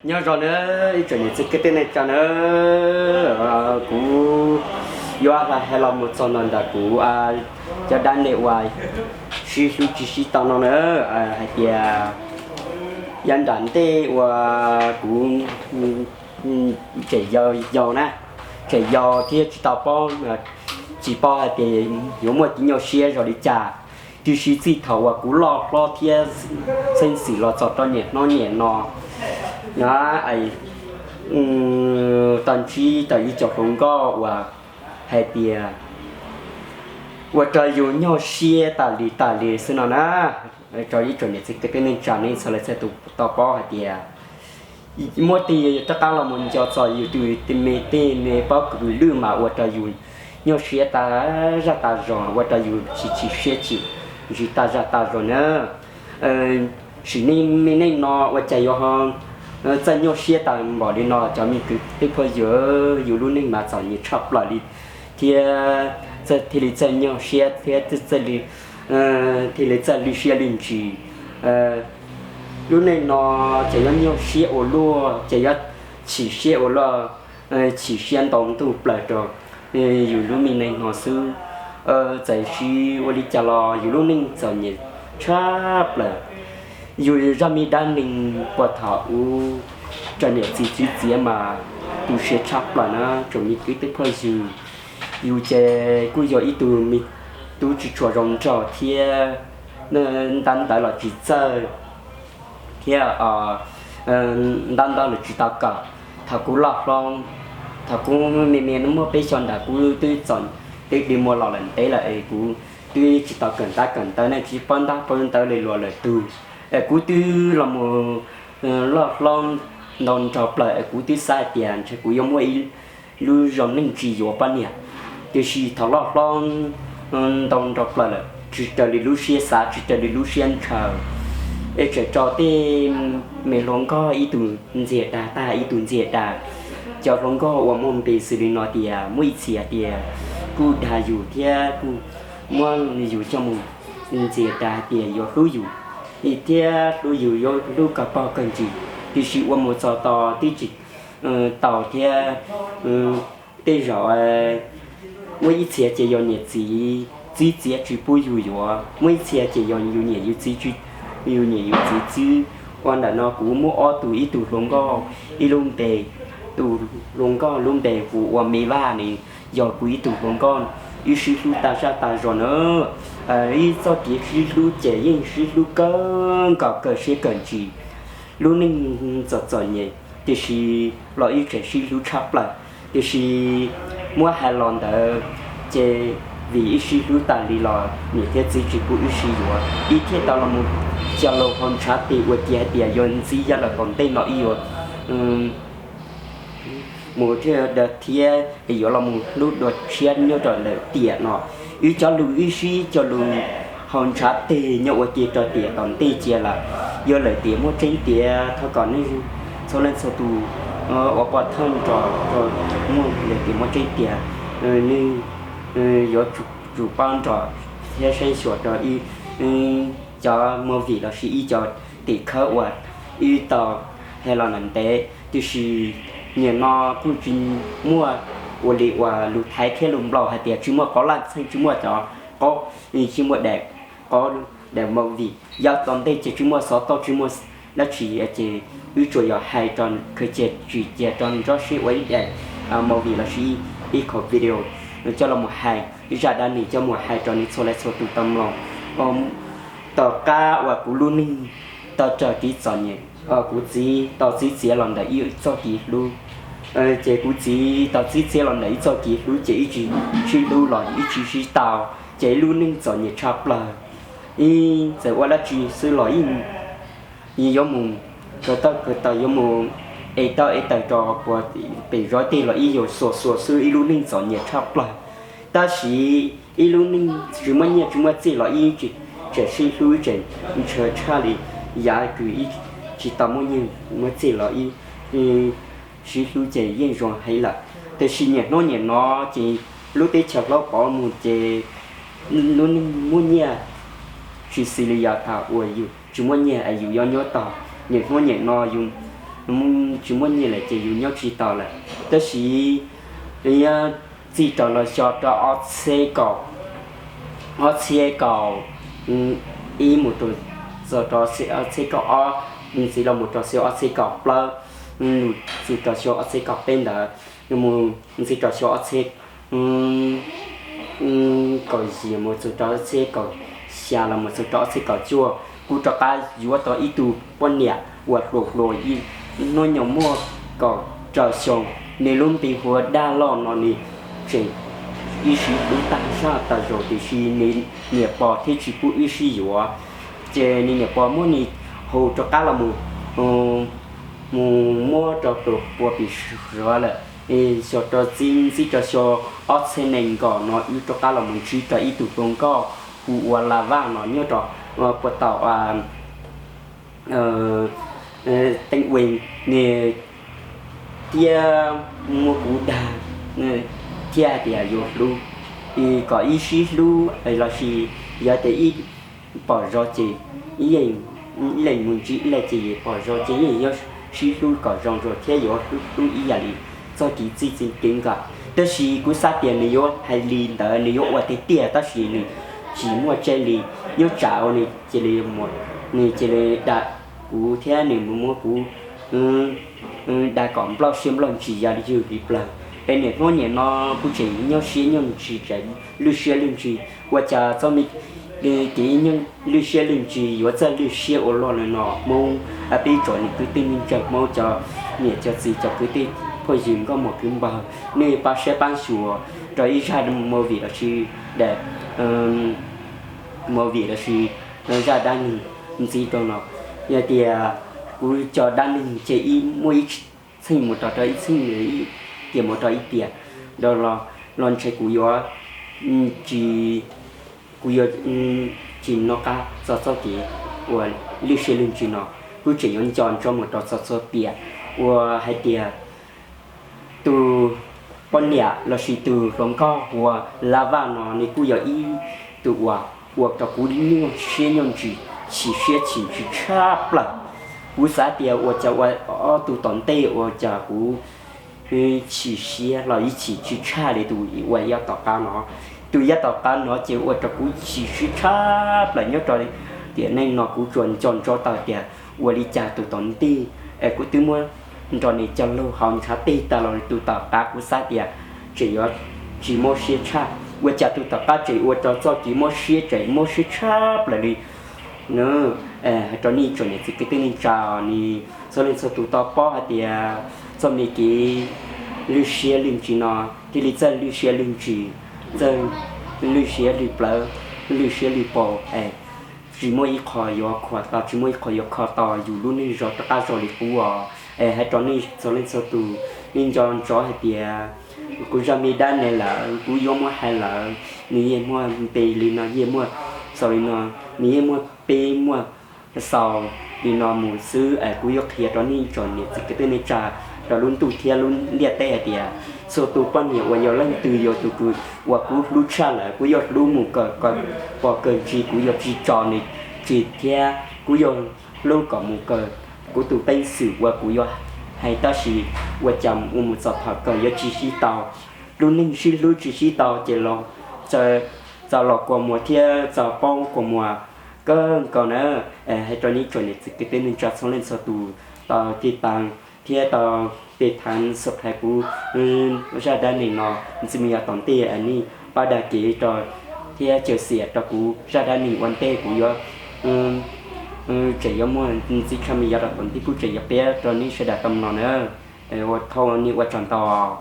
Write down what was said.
Nyob zoo na ib tsoom niam txiv kwv tij neej tsa na, kuv yuav hais los mus txog no ntawm kuv cov dab neeg uas sib hlub tsis sib tau no na, hais tias yav nram ntej uas kuv tseem yau yau na, tseem yau thiab tsis tau paub, tsis paub hais tias yuav muaj kev nyuaj siab zoo li cas. Tiam sis txij thaum uas kuv loj hlob thiab xeeb xwm los txog rau niaj hnub niaj no, tau ntsib tau ib co hluas nkauj uas hais tias ua rau yus nyuaj siab tas li tas li xwb no na. Rau ib tsoom niam txiv kwv tij neej tsa nej txhua leej txhua tus tau paub hais tias muab tej rov qab los mus nco txog yus tus me tej me pob kws lwj mas ua rau yus nyuaj siab tas zaj tas zog, ua rau yus tsis chim siab chim ntsws tas zaj tas zog na. Sim neej me neej no ua cas yuav txawj nyuaj siab tas npaum li no cov me kwv tij phooj ywg, yus lub neej mas txom nyem tshaj plaws li thiab thiaj li txawj nyuaj siab thiab thiaj li txawj lwj siab lwj ntsws. Lub neej no ces yuav nyuaj siab ua luaj, ces yuav chim siab ua luaj, chim siab ntau ntuj plaws rau yus lub me neej no xwb. Txawm sis ua li cas los yus lub neej txom nyem tshaj plaws. Yus zaj me dab neeg puag thaum ub raug niam txiv txwv txiav mas tu siab tshaj plaws na tsoom me kwv tij phooj ywg. Yus ces kuj yog ib tug me tub tsis tshua zoo nraug thiab ntab ntawv los tsis txawj thiab ntab ntawv los tsis tau kawm. Thaum kuv loj hlob, thaum kuv me me muaj peb xyoos ntawd kuv twb txom, twb dig muag los lawm ntev lawm es kuv twb tsis tau kawm ntab kawm ntawv ne, tsis paub ntab paub ntawv li luag lwm tus. Es kuv twb los mus loj hlob ntau nraug plaws es kuv twb xav hais tias ntshe kuv yuav muaj ib lub zoo neej tsis yuav poj niam. Tiam sis thaum loj hlob ntau nraug plaws lawm tsis raws li lub siab xav tsis raws li lub siab ntshaw, es tseem raug tej me hluas nkauj ib tug ntxias dag tag ib tug ntxias dag. Cov hluas nkauj uas muaj npe xws li no tias muaj ib txhia tias kuj dag yus thiab kuj muab yus coj mus ntxias dag hais tias yuav hlub yus thiab hlub yus yuav hlub kawg pog kawg ntsis. Tiam sis ua mus txog tos twb tsis tau thiab. Tej zaum muaj ib txhia ces yog niam txiv txwv txiav tsis pub yus yuav, muaj ib txhia ces yog yus niam yus txiv, yus niam yus txiv txwv. Ua ntawm no kuv muaj ob tug, ib tug hluas nkauj ib lub npe, tus hluas nkauj lub npe hu ua Me Vaj ne, yog kuv ib tug hluas nkauj, wb sib hlub tag zaj tag zog na. Ib txoj kev sib hlub ces yeej sib hlub kawg nkaus kawg siab kawg ntsws. Lub neej txom txom nyem tiam sis los wb tseem sib hlub tshaj plaws. Tiam sis muab hais los ntawd ces vim wb sib hlub tas li los niam thiab txiv tsis pub wb sib yuav, wb thiaj tau los mus cog lus haus ntshav tes ua cia hais tias yuav ntxiv yav lawm tom ntej no wb yuav mus thiab yuav los mus hlub dua tshiab nyob rau lawm tiam no. Wb cov lus wb sib cog lus haus ntshav tes nyob ua ke rau tiam tom ntej cia lawm. Yog lawm tiam muaj tseeb tiag thov kom nej txhua leej txhua tus ua pov thawj nrog rau, muaj lawm tiam muaj tseeb tiag nej yuav tsum pab nrog thiab saib xyuas rau ib cov movie lossis ib co tim khawb uas wb tau hais los ntawm ntev. Tiam sis nim no kuj tsis muaj ua li uas lus Thaib thiab lus Nplog hais tias tsis muaj qhov laj txheej, tsis muaj cov qhov, tsis muaj daim qhov, daim movie. Yav tom ntej ces tsis muaj xov tooj tsis muaj dab tsi ces wb tsuas yog hais rau khaws cia tsim cia rau nrog sib ua ib daim movie lossis ib qho video coj los mus hais, ib zaj dab neeg coj mus hais rau nej txhua leej txhua tus tau mloog. Tom qab uas kuv lub neej tau raug kev txom nyem, kuv txiv tau txwv txiav los ntawm ib txoj kev hlub, ces kuv txiv tau txwv txiav los ntawm ib txoj kev hlub ces ib tsis sib hlub los ib tsis sib tau, ces ib lub neej txom nyem tshaj plaws. Ib txawm ua dab tsi xwb los ib yuav mus kawg tawj kawg taw, yuav mus ev tawj ev taw rau puag pem zov tej los ib yuav xuas xuas xwb, ib lub neej txom nyem tshaj plaws. Tab sis ib lub neej tsis muaj nyiaj tsis muaj txiaj los ib tseem sib hlub tseem ntshaw tshaj li yav kws ib tsis tau muaj nyiaj muaj txiaj los ib sib hlub ces yeej zoo heev lawm. Tiam sis niaj hnub niaj no ces lub teb chaws hlob pov mus ces lub neej muaj nyiaj tsis xws li yav thaum uas yus tsis muaj nyiaj es yus yuav nyob tau. Niaj hnub niaj no yus tsis muaj nyiaj lawm ces yus nyob tsis tau lawm. Tab sis nws yuav txij rau los xyov rau ob txhiab kaum, ob txhiab kaum ib mus rau txog rau ob txhiab kaum ob, ntxiv los mus rau xyoo ob txhiab kaum plaub, mus txog rau xyoo ob txhiab kaum peb ntawd, mus ntxiv rau xyoo ob txhiab kaum yim mus txog rau ob txhiab kaum xya los mus txog rau ob txhiab kaum cuaj, kuv rov qab yuav tau ib tug poj niam uas hluas hluas ib hnub nyoog muaj kaum rau xyoo. Nws lub npe hu ua Dab Loj no, nws tseem ib sib hlub tag zaj tag zaus tiam sis nws niam pog thiab tsis pub wb sib yuav. Ces nws niam pog muab nws hu rov qab los mus, mus muab rau tus puas pim suav lawm. Xyov rau txij ntxiv rau xyoo ob txhiab nees nkaum no wb rov qab los mus ntsib rau ib tug hluas nkauj hu ua La Vaj no nyob rau puag tom Teeb Ua, nws thiaj muab kuv dag thiab hais tias yuav hlub, kom ib sib hlub lossis yog tias ib pom zoo ces ib leeg mus ntsib ib leeg ces pom zoo ces yeej yuav sib hlub kom zoo zoo thiab yuav hlub ib yam li txoj kev txij kev nkawm. Tab sis kuv xav tias nws yuav hais li ntawd nws yuav ua tiag tiag tab sis nws tsis muaj tseeb li. Nyob tsam uas nws cia li, nws cia li dag kuv thiab nws muab kuv dag kom nplauj siab nplauj ntsws yam li yus li plawg. Es niaj hnub niaj no kuv tseem nyob siab nyob ntsws tseem lwj siab lwj ntsws, ua cas txoj me kev lwj siab lwj ntsws yuav txawj lwj siab ua luaj li no. Hmoob, peb tsoom niam kwv tij neej tsa Hmoob, cov niam cov txiv cov kwv tij phooj ywg nkauj muam kwv npawg, nej pab saib pab xyuas rau ib zaj movie lossis daim movie lossis zaj dab neeg ntxiv rau no. Yog tias kuv cov dab neeg ces ib muaj ib txheej mus rau rau ib txheej, ib tiam mus rau ib tiam, los ntshe kuv yuav tsis, kuv yuav tsis nco qab txog txoj kev uas lwj siab lwj ntsws no. Kuv tseem yuav nco ntsoov mus rau txog txhua tiam uas hais tias tus poj niam lossis tus hluas nkauj hu ua La Vaj no nws kuj yog ib tug uas ua rau kuv nyuaj siab nyuaj ntsws, chim siab chim ntsws tshaj plaws. Kuv xav tias ua cas ua ob tug tom ntej ua cas kuv chim siab los ib chim tsis tshaj li tus uas yav tom qab no. Tus yav tom qab no ces ua rau kuv chim siab tshaj plaws nyob rau tiam neej no. Kuv tsuas nco ntsoov tau tias ua li cas tus tom ntej es kuv twb muab nrog nws cog lus hauv ntshav teg tag los tus tom qab kuv xav tias tseem yuav tsis mob siab tshaj, ua cas tus tom qab tseem ua rau txoj kev mob siab tseem mob siab tshaj plaws li. Hais rau nej tsoom niam txiv kwv tij neej tsa, nws txhua leej txhua tus tau paub hais tias txoj me kev lwj siab lwj ntsws no thiaj li txawj lwj siab lwj ntsws, txawj lwj siab lwj plawv, lwj siab lwj paus, tsis muaj ib qho yuav khuam tau, tsis muaj ib qho yuav kho tau yus lub neej zoo rov qab zoo li qub os. Es hais rau nej txhua leej txhua tus, nej nco ntsoov hais tias kuv zaj me dab neeg lawm kuv yuav muab hais lawm, nws yeej muaj npe li no, yeej muaj xaus li no, nws yeej muaj peb muaj xaus li no mus xwb es kuv yuav qhia rau nej tsoom niam txiv kwv tij neej tsa rau lub ntuj thiab lub ntiaj teb hais tias txhua tus poj niam uas yog leej twg yog tus uas kuv hlub tshaj lawm kuv yuav hlub mus kawg, pog kawg ntsis kuv yuav tsis tso nws tseg thiab kuv yuav hlub kom mus kawg kuv tus peev xwm uas kuv yuav hais tab sis ua cas ua mus txog thaum kawg yuav tsis sib tau. Lub neej sib hlub tsis sib tau ces los txaus los kua muag thiab txaus paub kua muag kawg nkaus na. Hais rau nej tsoom niam txiv kwv tij neej tsa txhua leej txhua tus tau tiv tas thiab tau pes thav subscribe kuv zaj dab neeg no ntxiv mus yav tom ntej, nej pab dag kev rau thiab caw xiam rau kuv zaj dab neeg ua ntej kuv yuav tseem yuav muaj ntxiv tshaj me yav rau tom ntej kuv tseem yuav piav rau nej sawv daws tau mloog na. Ua tsaug, nej ua tsaug ntau.